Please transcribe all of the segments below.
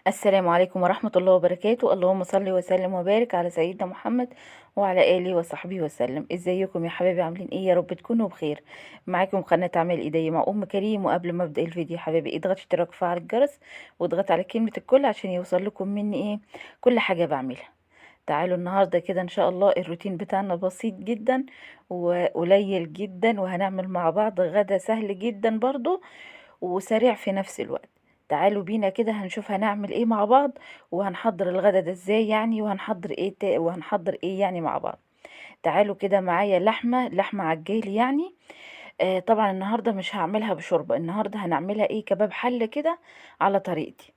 السلام عليكم ورحمة الله وبركاته. اللهم صل وسلم وبارك على سيدنا محمد وعلى آله وصحبه وسلم. ازيكم يا حبايبي؟ عاملين ايه؟ يا رب تكونوا بخير. معاكم قناة اعمال ايديا مع ام كريم. وقبل ما ابدا الفيديو يا حبايبي اضغط اشتراك وفعل الجرس واضغط على كلمة الكل عشان يوصل لكم مني ايه كل حاجة بعملها. تعالوا النهاردة كده ان شاء الله الروتين بتاعنا بسيط جدا وقليل جدا، وهنعمل مع بعض غدا سهل جدا برضو وسريع في نفس الوقت. تعالوا بينا كده هنشوف هنعمل ايه مع بعض، وهنحضر الغدا ده ازاي يعني، وهنحضر ايه وهنحضر ايه يعني مع بعض. تعالوا كده معايا لحمة عجالي يعني. طبعا النهاردة مش هعملها بشوربة، النهاردة هنعملها ايه كباب حلة كده على طريقتي.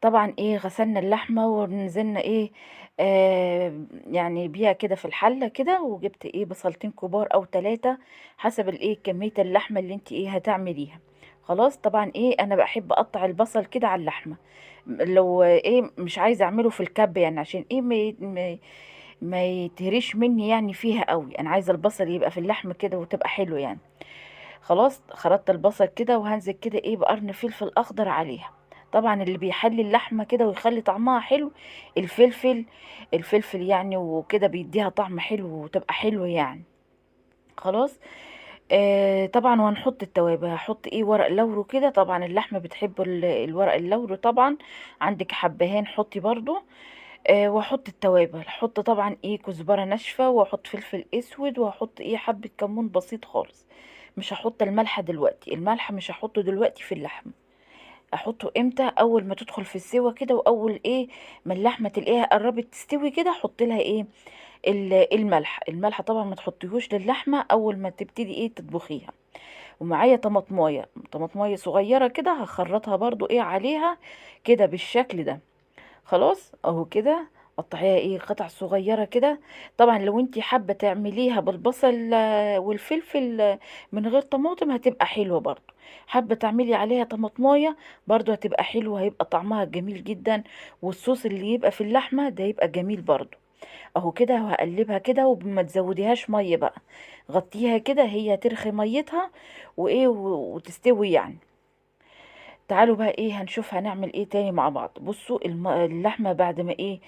طبعا ايه غسلنا اللحمة ونزلنا ايه يعني بيها كده في الحلة كده، وجبت ايه بصلتين كبار او 3 حسب الايه كمية اللحمة اللي انت ايه هتعمليها. خلاص طبعا ايه انا بحب اقطع البصل كده على اللحمة، لو ايه مش عايزة اعمله في الكب يعني عشان ايه ما يتهريش مني يعني فيها قوي، انا عايزة البصل يبقى في اللحمة كده وتبقى حلو يعني. خلاص خرطت البصل كده وهنزل كده ايه بقرن فلفل اخضر عليها. طبعا اللي بيحلي اللحمة كده ويخلي طعمها حلو الفلفل يعني وكده بيديها طعم حلو وتبقى حلو يعني. خلاص طبعا وهنحط التوابل، هحط ايه ورق لورو كده، طبعا اللحمة بتحب الورق اللورو، طبعا عندك حبهان حطي برضو. واحط التوابل، هحط طبعا ايه كزبره ناشفة، واحط فلفل اسود، واحط ايه حبه كمون بسيط خالص. مش هحط الملح دلوقتي، الملح مش هحطه دلوقتي في اللحمة، احطه امتى؟ اول ما تدخل في السوا كده، واول ايه ما اللحمة تلاقيها قربت تستوي كده حط لها ايه الملح. الملح طبعا ما تحطيهوش للحمه اول ما تبتدي ايه تطبخيها. ومعايا طماطمايه صغيرة كده هخرطها برضو ايه عليها كده بالشكل ده. خلاص اهو كده قطعيها ايه قطع صغيرة كده. طبعا لو انتي حابة تعمليها بالبصل والفلفل من غير طماطم هتبقى حلوة برضو، حابة تعملي عليها طماطمايه برضو هتبقى حلوة، هيبقى طعمها جميل جدا، والصوص اللي يبقى في اللحمة ده يبقى جميل برضو. اهو كده وهقلبها كده، وما تزوديهاش مية بقى، غطيها كده هي ترخي ميتها وايه وتستوي يعني. تعالوا بقى ايه هنشوف هنعمل ايه تاني مع بعض. بصوا اللحمة بعد ما ايه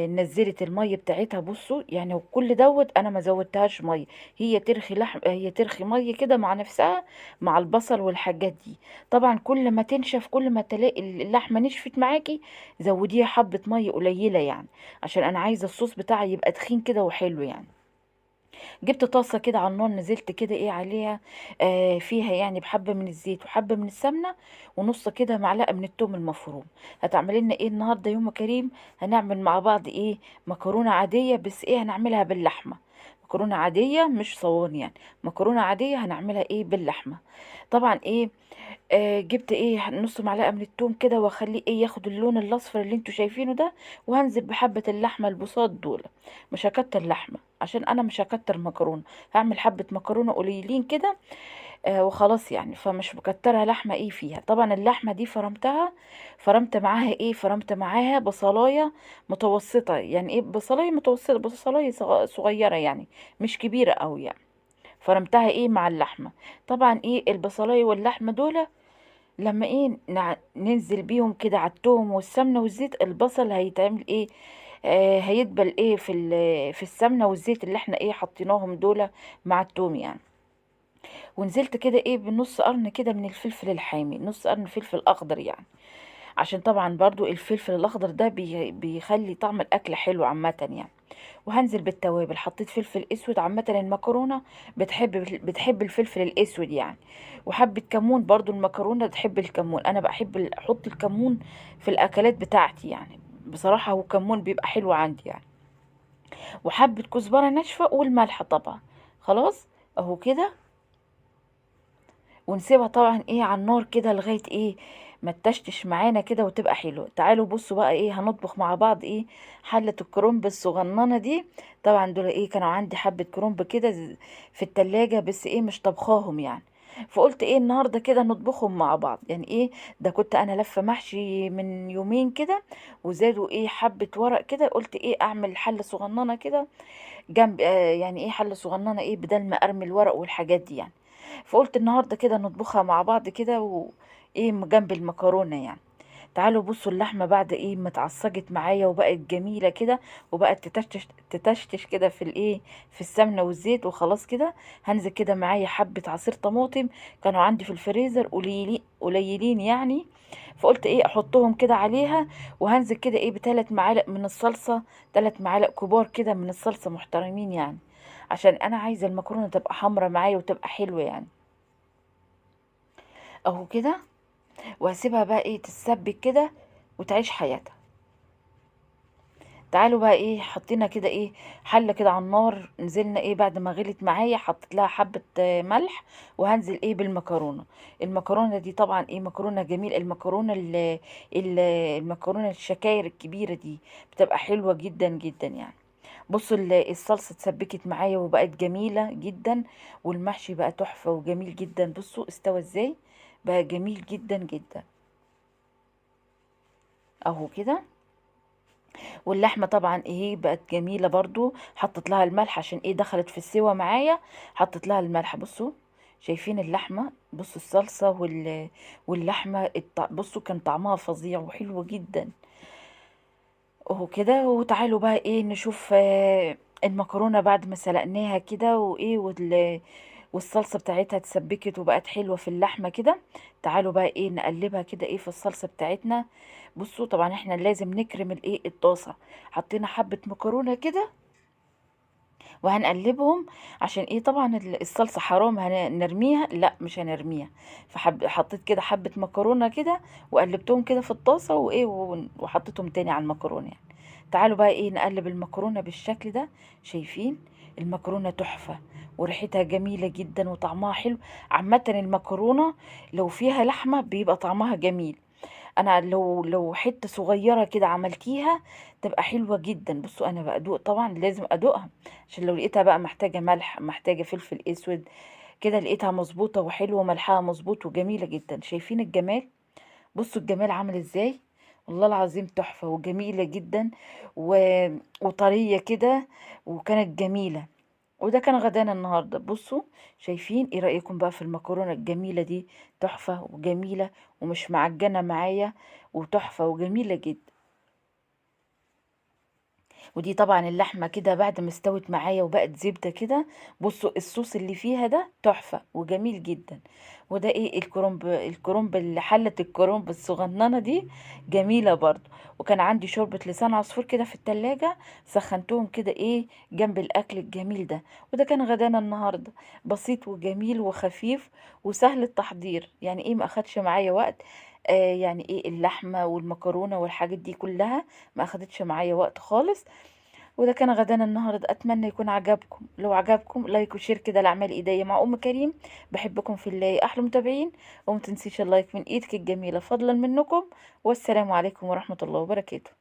نزلت المية بتاعتها، بصوا يعني كل دوت انا ما زودتهاش مية، هي ترخي لحم، هي ترخي مية كده مع نفسها مع البصل والحاجات دي. طبعا كل ما تنشف كل ما تلاقي اللحمة نشفت معاكي زوديها حبه مية قليله يعني، عشان انا عايزه الصوص بتاعي يبقى تخين كده وحلو يعني. جبت طاسه كده على النار، نزلت كده ايه عليها فيها يعني بحبه من الزيت وحبه من السمنة ونص كده معلقه من التوم المفروم. هتعملي لنا ايه النهارده يوم كريم؟ هنعمل مع بعض ايه مكرونه عادية، بس ايه هنعملها باللحمه، مكرونه عادية مش صواني يعني، مكرونه عادية هنعملها ايه باللحمه. طبعا ايه جبت ايه نص معلقه من التوم كده واخليه ايه ياخد اللون الاصفر اللي انتوا شايفينه ده، وهنزل بحبه اللحمة البساط دول. مش هكتر لحمه عشان انا مش هكتر مكرونه، هعمل حبه مكرونه قليلين كده وخلاص يعني، فمش بكترها لحمه ايه فيها. طبعا اللحمة دي فرمتها، فرمت معاها ايه، فرمت معاها بصلايه متوسطه، يعني ايه بصلايه متوسطه، بصلايه صغيرة يعني مش كبيرة قوي يعني، فرمتها ايه مع اللحمة. طبعا ايه البصلايه واللحمة دول لما ايه ننزل بيهم كده على التوم والسمنه والزيت، البصل هيتعمل ايه هيدبل ايه في السمنة والزيت اللي احنا ايه حطيناهم دول مع التوم يعني. ونزلت كده ايه بنص قرن كده من الفلفل الحامي، نص قرن فلفل اخضر يعني، عشان طبعا برضو الفلفل الاخضر ده بيخلي طعم الاكل حلو عامة يعني. وهنزل بالتوابل، حطيت فلفل اسود، عامة المكرونه بتحب الفلفل الاسود يعني، وحبه كمون برضو المكرونه تحب الكمون، انا بحب احط الكمون في الاكلات بتاعتي يعني، بصراحة هو كمون بيبقى حلو عندي يعني. وحبه كزبره ناشفة والملح طبعا. خلاص اهو كده، ونسيبها طبعا ايه على النار كده لغاية ايه ما تشتش معانا كده وتبقى حلوة. تعالوا بصوا بقى ايه هنطبخ مع بعض ايه حله الكرنب الصغننه دي. طبعا دول ايه كانوا عندي حبه كرنب كده في التلاجة، بس ايه مش طبخاهم يعني، فقلت ايه النهارده كده نطبخهم مع بعض يعني. ايه ده كنت انا لفه محشي من يومين كده وزادوا ايه حبه ورق كده، قلت ايه اعمل حله صغننه كده جنب يعني ايه حله صغننه ايه بدل ما ارمي الورق والحاجات دي يعني، فقلت النهارده كده نطبخها مع بعض كده وايه جنب المكرونه يعني. تعالوا بصوا اللحمة بعد ايه ما اتعصجت معايا وبقت جميلة كده، وبقت تتشتش تتشتش كده في الايه في السمنة والزيت. وخلاص كده هنزل كده معايا حبه عصير طماطم كانوا عندي في الفريزر قليلين قليلين يعني، فقلت ايه احطهم كده عليها. وهنزل كده ايه ب3 معالق من الصلصه، 3 معالق كبار كده من الصلصه محترمين يعني، عشان انا عايزه المكرونه تبقى حمرا معايا وتبقى حلوة يعني اهو كده. وهسيبها بقى ايه تتسبك كده وتعيش حياتها. تعالوا بقى ايه حطينا كده ايه حله كده على النار، نزلنا ايه بعد ما غلت معايا حطيت لها حبه ملح، وهنزل ايه بالمكرونه. المكرونه دي طبعا ايه مكرونه جميل، المكرونه المكرونه الشكاير الكبيرة دي بتبقى حلوة جدا جدا يعني. بصوا الصلصه اتسبكت معايا وبقت جميلة جدا، والمحشي بقى تحفة وجميل جدا. بصوا استوى ازاي، بقى جميل جدا جدا اهو كده. واللحمة طبعا ايه بقت جميلة برضو، حطيت لها الملح عشان ايه دخلت في السوا معايا، حطيت لها الملح. بصوا شايفين اللحمة، بصوا الصلصه واللحمة بصوا كان طعمها فظيع وحلو جدا اهو كده. وتعالوا بقى ايه نشوف المكرونه بعد ما سلقناها كده وايه والصلصه بتاعتها اتسبكت وبقت حلوة في اللحمة كده. تعالوا بقى ايه نقلبها كده ايه في الصلصه بتاعتنا. بصوا طبعا احنا لازم نكرم الايه الطاسه، حطينا حبه مكرونه كده وهنقلبهم عشان ايه طبعا الصلصه حرام هنرميها، لا مش هنرميها. حطيت كده حبه مكرونه كده وقلبتهم كده في الطاسه وايه وحطيتهم تاني على المكرونه يعني. تعالوا بقى ايه نقلب المكرونه بالشكل ده. شايفين المكرونه تحفة وريحتها جميلة جدا وطعمها حلو. عامة المكرونه لو فيها لحمه بيبقى طعمها جميل، انا لو حتة صغيرة كده عملتيها تبقى حلوة جدا. بصوا انا بقى ادوق، طبعا لازم ادوقها عشان لو لقيتها بقى محتاجه ملح محتاجه فلفل اسود كده، لقيتها مظبوطة وحلوه وملحها مظبوط وجميلة جدا. شايفين الجمال؟ بصوا الجمال عامل ازاي، والله العظيم تحفة وجميلة جدا وطريه كده وكانت جميلة. وده كان غدانا النهارده. بصوا شايفين ايه رايكم بقى في المكرونه الجميلة دي؟ تحفة وجميلة ومش معجنه معايا وتحفه وجميلة جدا. ودي طبعا اللحمة كده بعد ما استوت معايا وبقت زبدة كده، بصوا الصوص اللي فيها ده تحفة وجميل جدا. وده ايه الكرنب، الكرنب اللي حله الكرنب الصغننه دي جميلة برضو. وكان عندي شوربة لسان عصفور كده في التلاجة، سخنتهم كده ايه جنب الاكل الجميل ده. وده كان غدانا النهارده، بسيط وجميل وخفيف وسهل التحضير، يعني ايه ما اخدش معايا وقت. يعني ايه اللحمة والمكرونه والحاجات دي كلها ما اخدتش معايا وقت خالص. وده كان غدانا النهارده، اتمنى يكون عجبكم. لو عجبكم like و share كده لاعمال ايديا مع ام كريم. بحبكم في الله احلى متابعين، وما تنسيش ال like من ايدك الجميلة فضلا منكم. والسلام عليكم ورحمة الله وبركاته.